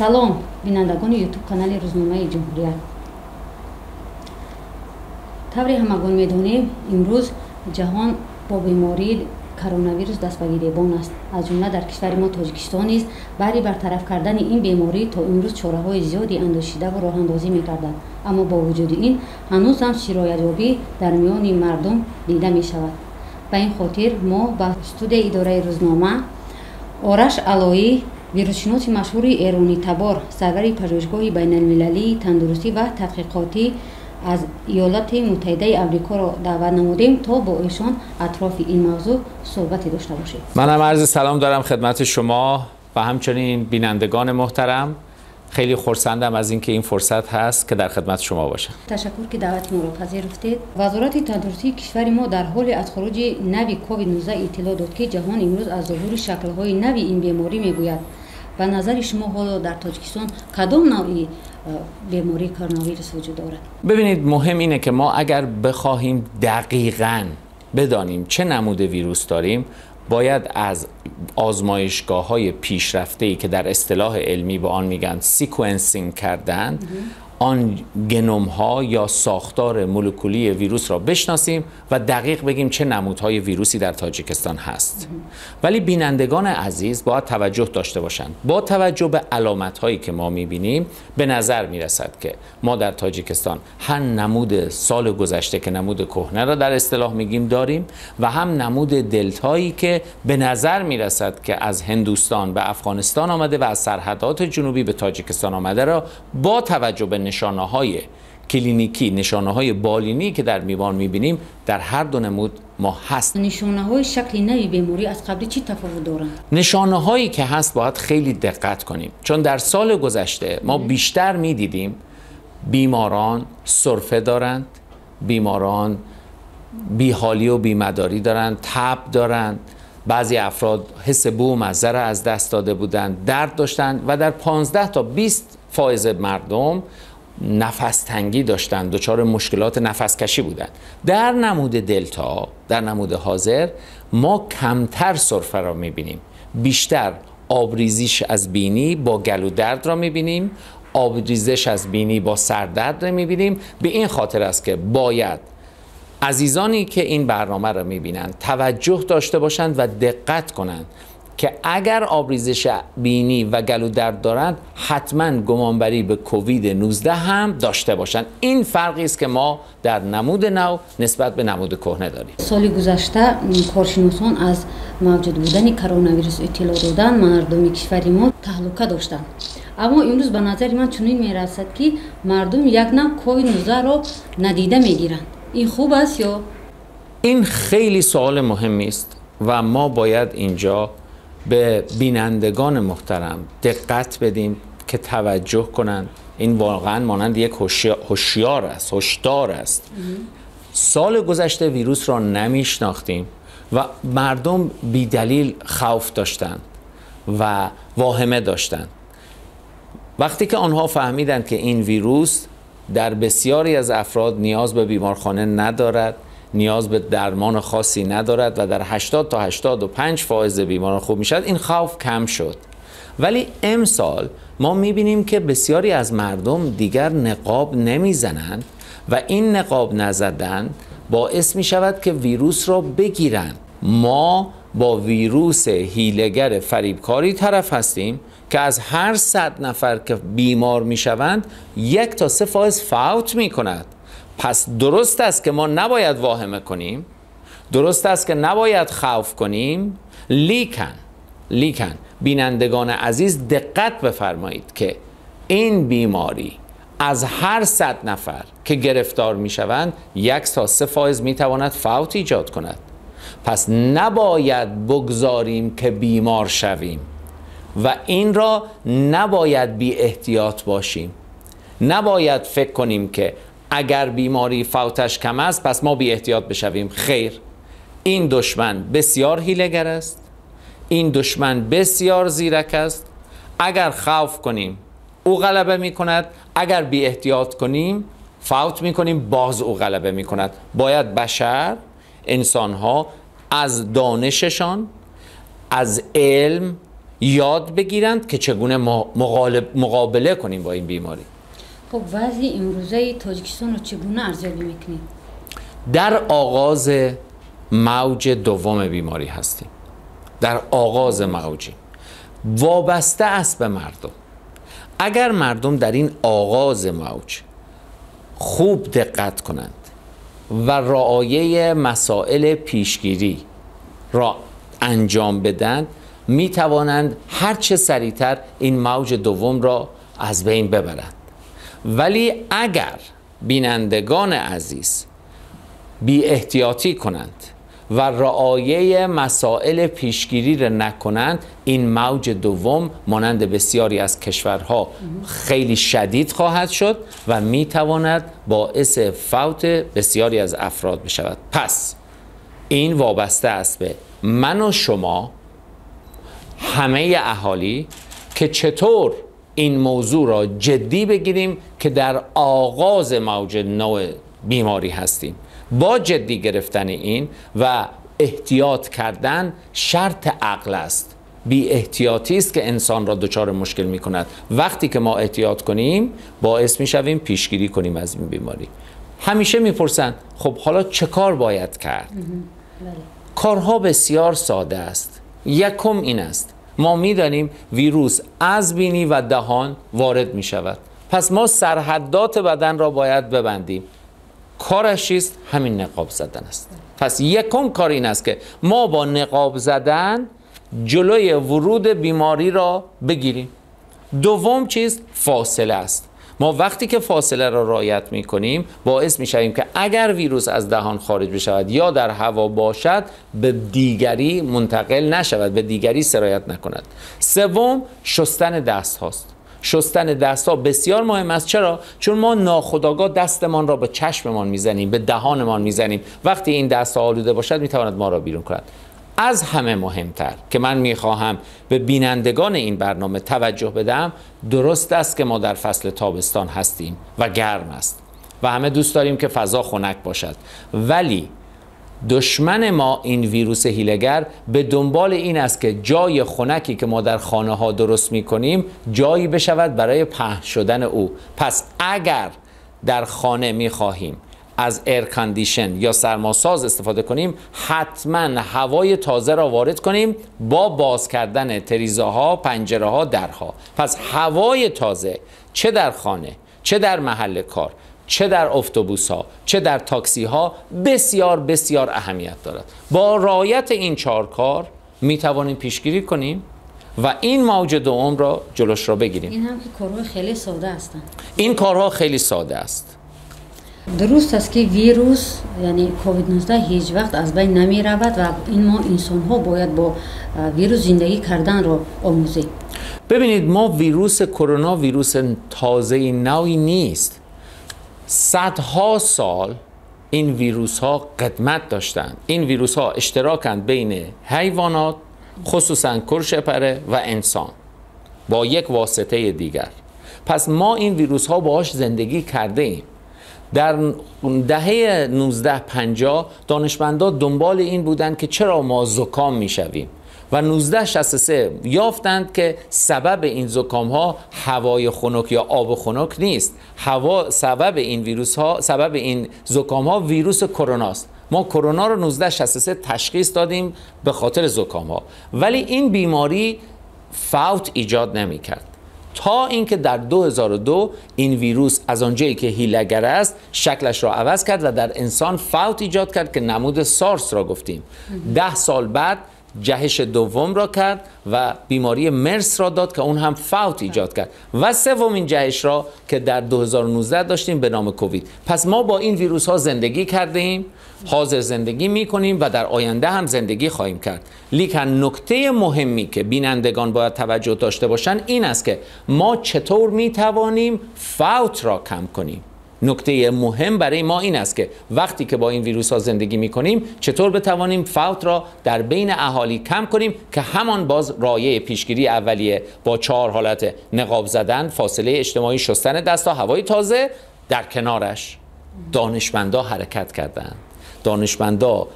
Салом, бинандагони Ютуб канали рӯзномаи Ҷумҳурият. Тавре ҳамагон медонем, имрӯз ҷаҳон бо бемории коронавирус даст ба гиребон аст. Аз ҷумла дар кишвари мо Тоҷикистон низ баҳри бартараф кардани ин беморӣ то имрӯз чораҳои зиёде андешидаву роҳандозӣ мегардад. Аммо бо вуҷуди ин ҳанӯз ҳам сироятёбӣ дар миёни мардум дида мешавад. Ба ин хотир мо ба студияи идораи рӯзнома Ораш Алоӣ, вирусшиноси машҳури эронитабор, сарвари пажӯҳишгоҳи байналмилалии тандурустӣ ва тадқиқотӣ аз Иёлоти Муттаҳидаи Амрикоро даъват намудем, то бо эшон атрофи ин мавзӯъ суҳбате дошта бошем. منم عرض سلام دارم خدمت شما و همچنین بینندگان محترم. خیلی خرسندم از اینکه این فرصت هست که در خدمت شما باشم. Ташаккур, ки даъвати моро пазируфтед. Вазорати тандурустии кишвари мо дар ҳоле аз хуруҷи нави COVID-19 иттилоъ дод, ки ҷаҳон имрӯз аз зуҳури шаклҳои нави ин беморӣ мегӯяд. Ба назари шумо, ҳоло дар Тоҷикистон кадом навъи бемории коронавирус вуҷуд дорад? ببینید، مهم اینه که ما اگر بخواهیم دقیقاً بدانیم چه نمود ویروس داریم، باید از آزمایشگاه های پیشرفته که در اصطلاح علمی به آن میگن sequencing کردن، آن گنوم ها یا ساختار مولکولی ویروس را بشناسیم و دقیق بگیم چه نمودهای ویروسی در تاجیکستان هست. ولی بینندگان عزیز باید توجه داشته باشند، با توجه به علامت هایی که ما میبینیم، به نظر میرسد که ما در تاجیکستان هم نمود سال گذشته که نمود کهنه را در اصطلاح میگیم داریم و هم نمود دلتایی که به نظر میرسد که از هندوستان به افغانستان آمده و از سرحدات جنوبی به تاجیکستان آمده را با توجه به نشانه های کلینیکی، نشانه های بالینی که در بیمار میبینیم، در هر دو نمود ما هست. Нишонаҳои шакли нави беморӣ аз қаблӣ чӣ тафовут доранд? نشانه هایی که هست باید خیلی دقت کنیم، چون در سال گذشته ما بیشتر میدیدیم بیماران سرفه دارند، بیماران بیحالی و بیمداری دارند، تب دارند، بعضی افراد حس بو و مزه را از دست داده بودند، درد داشتند و در 15 تا 20 فایز مردم نفس تنگی داشتند، دچار مشکلات نفس کشی بودند. در نمود دلتا، در نمود حاضر، ما کمتر سرفه را میبینیم، بیشتر آبریزش از بینی با گلو درد را میبینیم، آبریزش از بینی با سردرد را میبینیم. به این خاطر است که باید عزیزانی که این برنامه را میبینند توجه داشته باشند و دقت کنند که اگر آبریزش بینی و گلو درد دارند، حتما گمانبری به کووید 19 هم داشته باشند. این فرقی است که ما در نمود نو نسبت به نمود کهنه داریم. Соли гузашта коршиносон аз мавҷуд будани коронавирус иттилоъ доданд, мардуми кишвари мо таҳлука доштанд. Аммо имрӯз ба назари ман чунин мерасад, ки мардум як нав COVID-19-ро надида мегиранд. Ин хуб аст ё? این خیلی سوال مهمی است و ما باید اینجا به بینندگان محترم دقت بدیم که توجه کنند. این واقعا مانند یک هوشیار است، هشدار است. سال گذشته ویروس را نمیشناختیم و مردم بی دلیل خوف داشتند و واهمه داشتند. وقتی که آنها فهمیدند که این ویروس در بسیاری از افراد نیاز به بیمارخانه ندارد، نیاز به درمان خاصی ندارد و در 80 تا 85 فایز بیماران خوب میشد، این خوف کم شد. ولی امسال ما میبینیم که بسیاری از مردم دیگر نقاب نمیزنند و این نقاب نزدن باعث میشود که ویروس را بگیرند. ما با ویروس حیله‌گر فریبکاری طرف هستیم که از هر 100 نفر که بیمار میشوند، 1 تا 3 فایز فوت میکند. پس درست است که ما نباید واهمه کنیم، درست است که نباید خوف کنیم، لیکن بینندگان عزیز دقت بفرمایید که این بیماری از هر 100 نفر که گرفتار میشوند، 1 تا 3 فایز میتواند فوت ایجاد کند. پس نباید بگذاریم که بیمار شویم و این را نباید بی احتیاط باشیم. نباید فکر کنیم که اگر بیماری فوتش کم است، پس ما بی احتیاط بشویم. خیر، این دشمن بسیار حیله‌گر است، این دشمن بسیار زیرک است. اگر خوف کنیم، او غلبه می کند. اگر بی احتیاط کنیم، فوت می کنیم، باز او غلبه می کند. باید بشر، انسان ها از دانششان، از علم یاد بگیرند که چگونه مقابله کنیم با این بیماری. خب وضع امروزه تاجیکستان رو چگونه ارزیابی میکنید؟ در آغاز موج دوم بیماری هستیم. در آغاز موجی وابسته است به مردم. اگر مردم در این آغاز موج خوب دقت کنند و رعایه مسائل پیشگیری را انجام بدن، می توانند هرچه سریعتر این موج دوم را از بین ببرند. ولی اگر بینندگان عزیز بی احتیاطی کنند و رعایه مسائل پیشگیری را نکنند، این موج دوم مانند بسیاری از کشورها خیلی شدید خواهد شد و میتواند باعث فوت بسیاری از افراد بشود. پس این وابسته است به من و شما، همه اهالی، که چطور این موضوع را جدی بگیریم که در آغاز موج نو بیماری هستیم. با جدی گرفتن این و احتیاط کردن شرط عقل است. بی احتیاطی است که انسان را دچار مشکل می کند. وقتی که ما احتیاط کنیم باعث می شویم پیشگیری کنیم از این بیماری. همیشه می پرسند خب حالا چه کار باید کرد؟ کارها بسیار ساده است. یکم این است، ما می دانیم ویروس از بینی و دهان وارد می شود، پس ما سرحدات بدن را باید ببندیم. کارش چیست؟ همین نقاب زدن است. پس یکم کار این است که ما با نقاب زدن جلوی ورود بیماری را بگیریم. دوم چیز فاصله است. ما وقتی که فاصله را رعایت می‌کنیم باعث می‌شویم که اگر ویروس از دهان خارج بشود یا در هوا باشد به دیگری منتقل نشود، به دیگری سرایت نکند. سوم شستن دست هاست. شستن دست ها بسیار مهم است. چرا؟ چون ما ناخودآگاه دستمان را به چشممان میزنیم، به دهانمان میزنیم. وقتی این دست ها آلوده باشد میتواند ما را بیرون کند. از همه مهمتر که من میخواهم به بینندگان این برنامه توجه بدم، درست است که ما در فصل تابستان هستیم و گرم است و همه دوست داریم که فضا خنک باشد، ولی دشمن ما این ویروس هیله‌گر به دنبال این است که جای خنکی که ما در خانه ها درست میکنیم جایی بشود برای پهن شدن او. پس اگر در خانه میخواهیم از air condition یا سرماساز استفاده کنیم، حتما هوای تازه را وارد کنیم با باز کردن تریزاها، پنجره ها، درها. پس هوای تازه چه در خانه، چه در محل کار، چه در اتوبوس ها، چه در تاکسی ها بسیار بسیار اهمیت دارد. با رعایت این چهار کار می توانیم پیشگیری کنیم و این موج دوم را جلوش را بگیریم. این هم که کارها خیلی ساده هستند. این کارها خیلی ساده است. درست است که ویروس یعنی کووید 19 هیچ وقت از بین نمی رود و این ما انسان ها باید با ویروس زندگی کردن را آموزیم. ببینید ما ویروس کرونا ویروس تازه نوی نیست. صدها سال این ویروس ها قدمت داشتند. این ویروس ها اشتراکند بین حیوانات، خصوصا کرشپره و انسان با یک واسطه دیگر. پس ما این ویروس ها باهاش زندگی کرده ایم. در دهه 1950 دانشمندا دنبال این بودند که چرا ما زکام میشویم و 1963 یافتند که سبب این زکام ها هوای خنک یا آب خنک نیست. هوا سبب این ویروس ها، سبب این زکام ها ویروس کرونا است. ما کرونا رو 1963 تشخیص دادیم به خاطر زکام ها، ولی این بیماری فوت ایجاد نمی کرد تا اینکه در 2002 این ویروس از آنجایی که هیله‌گر است شکلش را عوض کرد و در انسان فوت ایجاد کرد که نمود سارس را گفتیم. 10 سال بعد جهش دوم را کرد و بیماری مرس را داد که اون هم فوت ایجاد کرد و سومین جهش را که در 2019 داشتیم به نام کووید. پس ما با این ویروس ها زندگی کردیم، حاضر زندگی میکنیم و در آینده هم زندگی خواهیم کرد. لیکن نکته مهمی که بینندگان باید توجه داشته باشن این است که ما چطور میتوانیم فوت را کم کنیم. نکته مهم برای ما این است که وقتی که با این ویروس ها زندگی میکنیم چطور بتوانیم فوت را در بین اهالی کم کنیم که همان باز رایه پیشگیری اولیه با 4 حالت نقاب زدن، فاصله اجتماعی، شستن دست‌ها، هوای تازه، در کنارش دانشمندا حرکت کردند، دانشمندا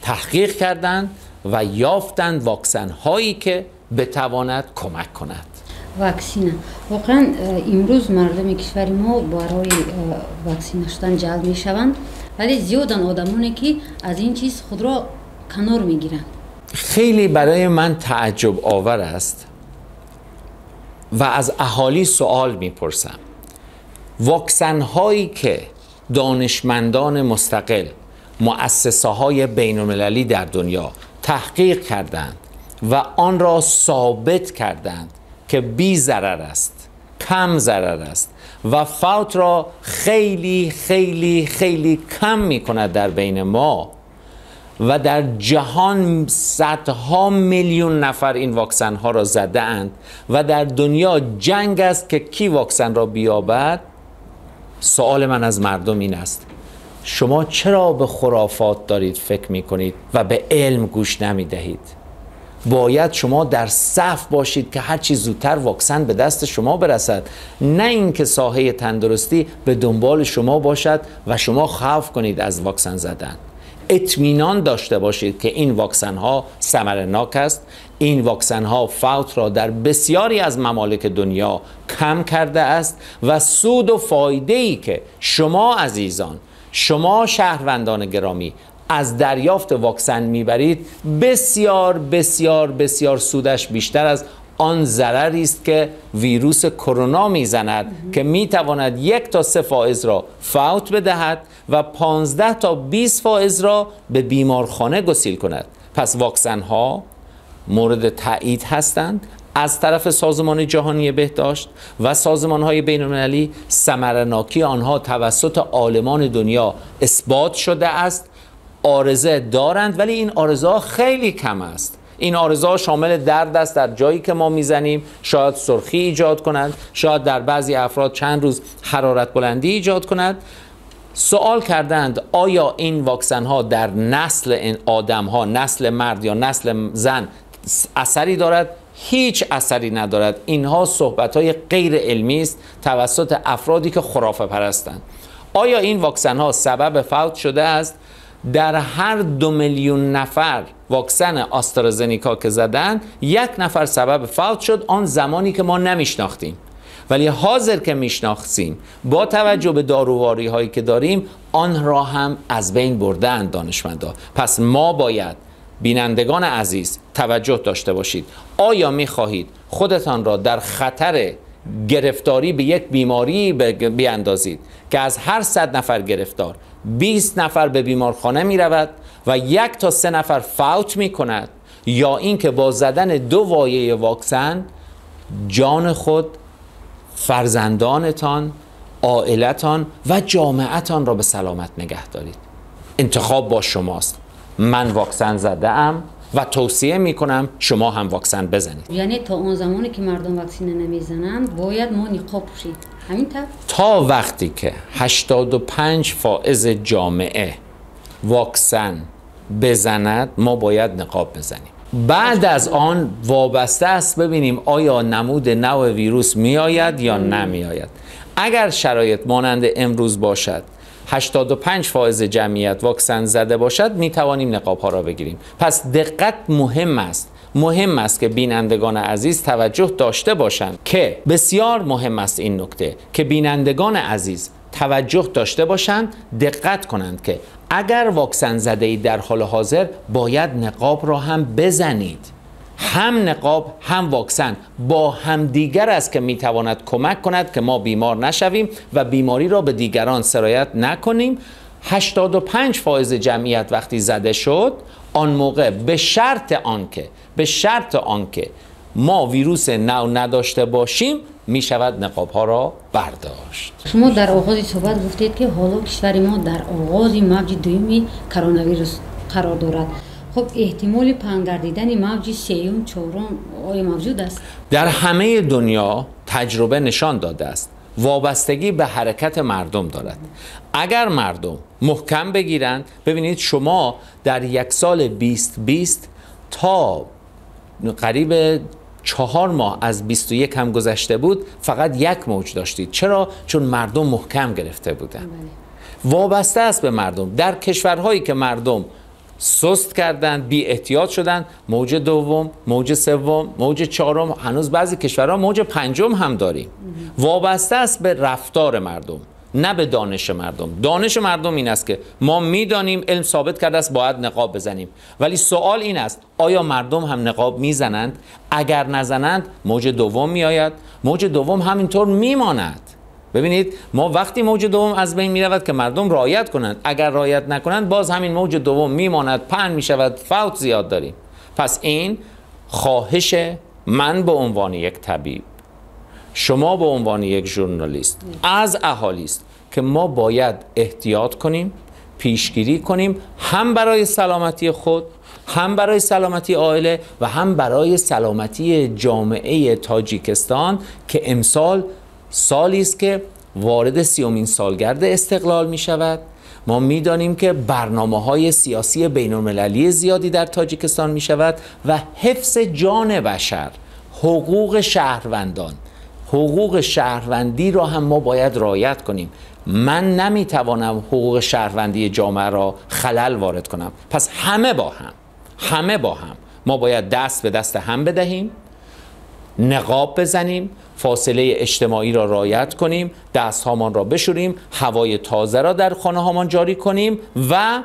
تحقیق کردند و یافتند واکسن هایی که بتواند کمک کند. ваксина воқеан имрӯз мардуми кишвари мо барои ваксина шудан ҷалб мешаванд, вале зиёдан одамоне ки аз ин чиз худро канор мегиранд. خیلی برای من تعجب آور است و از اهالی سوال میپرسم، واکسن هایی که دانشمندان مستقل، مؤسسه های بین المللی در دنیا تحقیق کردند و آن را ثابت کردند که بی ضرر است، کم ضرر است و فوت را خیلی خیلی خیلی کم می کند در بین ما و در جهان صدها میلیون نفر این واکسن ها را زده اند و در دنیا جنگ است که کی واکسن را بیابد. سوال من از مردم این است، شما چرا به خرافات دارید فکر می کنید و به علم گوش نمی دهید؟ باید شما در صف باشید که هر چیز زودتر واکسن به دست شما برسد، نه اینکه ساحه تندرستی به دنبال شما باشد و شما خوف کنید از واکسن زدن. اطمینان داشته باشید که این واکسن ها ثمرناک است، این واکسن ها فوت را در بسیاری از ممالک دنیا کم کرده است و سود و فایده ای که شما عزیزان، شما شهروندان گرامی از دریافت واکسن میبرید بسیار بسیار بسیار سودش بیشتر از آن ضرری است که ویروس کرونا میزند که میتواند 1 تا 3 فائز را فوت بدهد و 15 تا 20 فائز را به بیمارخانه گسیل کند. پس واکسن ها مورد تایید هستند از طرف سازمان جهانی بهداشت و سازمان های بین المللی، ثمرناکی آنها توسط عالمان دنیا اثبات شده است، عارضه دارند ولی این عارضه ها خیلی کم است. این عارضه ها شامل درد است در جایی که ما میزنیم، شاید سرخی ایجاد کنند، شاید در بعضی افراد چند روز حرارت بلندی ایجاد کند. سوال کردند آیا این واکسن ها در نسل این آدم ها، نسل مرد یا نسل زن اثری دارد؟ هیچ اثری ندارد. اینها صحبت های غیر علمی است توسط افرادی که خرافه پرستند. آیا این واکسن ها سبب فوت شده است؟ در هر 2 میلیون نفر واکسن آسترازنیکا که زدن، 1 نفر سبب فوت شد، آن زمانی که ما نمیشناختیم، ولی حاضر که میشناختیم با توجه به داروواری هایی که داریم آن را هم از بین بردن دانشمندا. پس ما باید بینندگان عزیز توجه داشته باشید. آیا میخواهید خودتان را در خطر گرفتاری به یک بیماری بیاندازید که از هر 100 نفر گرفتار 20 نفر به بیمارخانه می رود و 1 تا 3 نفر فوت می کند، یا اینکه با زدن 2 وایه واکسن جان خود، فرزندانتان، عائلتان و جامعتان را به سلامت نگه دارید؟ انتخاب با شماست. من واکسن زده ام و توصیه میکنم شما هم واکسن بزنید. یعنی تا اون زمانی که مردم واکسن نمیزنند باید ما نقاب پوشید. همین طور؟ تا وقتی که 85 فائز جامعه واکسن بزند ما باید نقاب بزنیم. بعد از آن وابسته است ببینیم آیا نمود نو ویروس میآید یا نمیآید. اگر شرایط مانند امروز باشد، 85 فائز جمعیت واکسن زده باشد، می توانیم نقاب ها را بگیریم. پس دقت مهم است. مهم است که بینندگان عزیز توجه داشته باشند که بسیار مهم است این نکته که بینندگان عزیز توجه داشته باشند، دقت کنند که اگر واکسن زده اید در حال حاضر باید نقاب را هم بزنید. هم نقاب هم واکسن با همدیگر است که میتواند کمک کند که ما بیمار نشویم و بیماری را به دیگران سرایت نکنیم. 85 فائز جمعیت وقتی زده شد، آن موقع به شرط آنکه ما ویروس نو نداشته باشیم می شود نقاب ها را برداشت. شما در آغاز صحبت گفتید که حالا کشور ما در آغاز موج دوم کرونا ویروس قرار دارد. خب احتمال پهن گردیدن موج سوم، چهارم آیا موجود است؟ در همه دنیا تجربه نشان داده است وابستگی به حرکت مردم دارد. اگر مردم محکم بگیرند، ببینید شما در یک سال 2020 تا قریب 4 ماه از 21 هم گذشته بود، فقط یک موج داشتید. چرا؟ چون مردم محکم گرفته بودند. وابسته است به مردم. در کشورهایی که مردم سست کردند، بی احتیاط شدند، موج دوم، موج سوم، موج چهارم، هنوز بعضی کشورها موج پنجم هم داریم. وابسته است به رفتار مردم، نه به دانش مردم. دانش مردم این است که ما میدانیم، علم ثابت کرده است باید نقاب بزنیم، ولی سوال این است آیا مردم هم نقاب میزنند؟ اگر نزنند موج دوم میآید، موج دوم همینطور میماند. ببینید ما وقتی موج دوم از بین میرود که مردم رعایت کنند، اگر رعایت نکنند باز همین موج دوم میماند، پهن میشود، فوت زیاد داریم. پس این خواهش من به عنوان یک طبیب، شما به عنوان یک ژورنالیست از اهالی است که ما باید احتیاط کنیم، پیشگیری کنیم، هم برای سلامتی خود، هم برای سلامتی عائله و هم برای سلامتی جامعه تاجیکستان که امسال سالی است که وارد 30مین سالگرد استقلال می شود. ما می دانیم که برنامه‌های سیاسی بین‌المللی زیادی در تاجیکستان می شود و حفظ جان بشر، حقوق شهروندان، حقوق شهروندی را هم ما باید رعایت کنیم. من نمیتوانم حقوق شهروندی جامعه را خلل وارد کنم. پس همه با هم ما باید دست به دست هم بدهیم، نقاب بزنیم، فاصله اجتماعی را رعایت کنیم، دست هامان را بشوریم، هوای تازه را در خانه هامان جاری کنیم و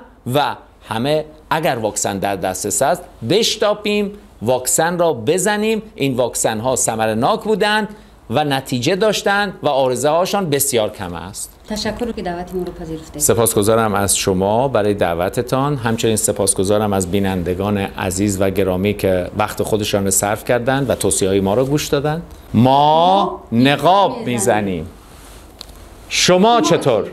همه اگر واکسن در دسترس است بشتابیم، واکسن را بزنیم. این واکسن ها ثمرناک بودند و نتیجه داشتند و عارضه هاشان بسیار کم است. تشکر که دعوت ما رو پذیرفتید. سپاسگزارم از شما برای دعوتتان، همچنین سپاسگزارم از بینندگان عزیز و گرامی که وقت خودشان رو صرف کردند و توصیه‌های ما رو گوش دادند. ما نقاب میزنیم، شما چطور؟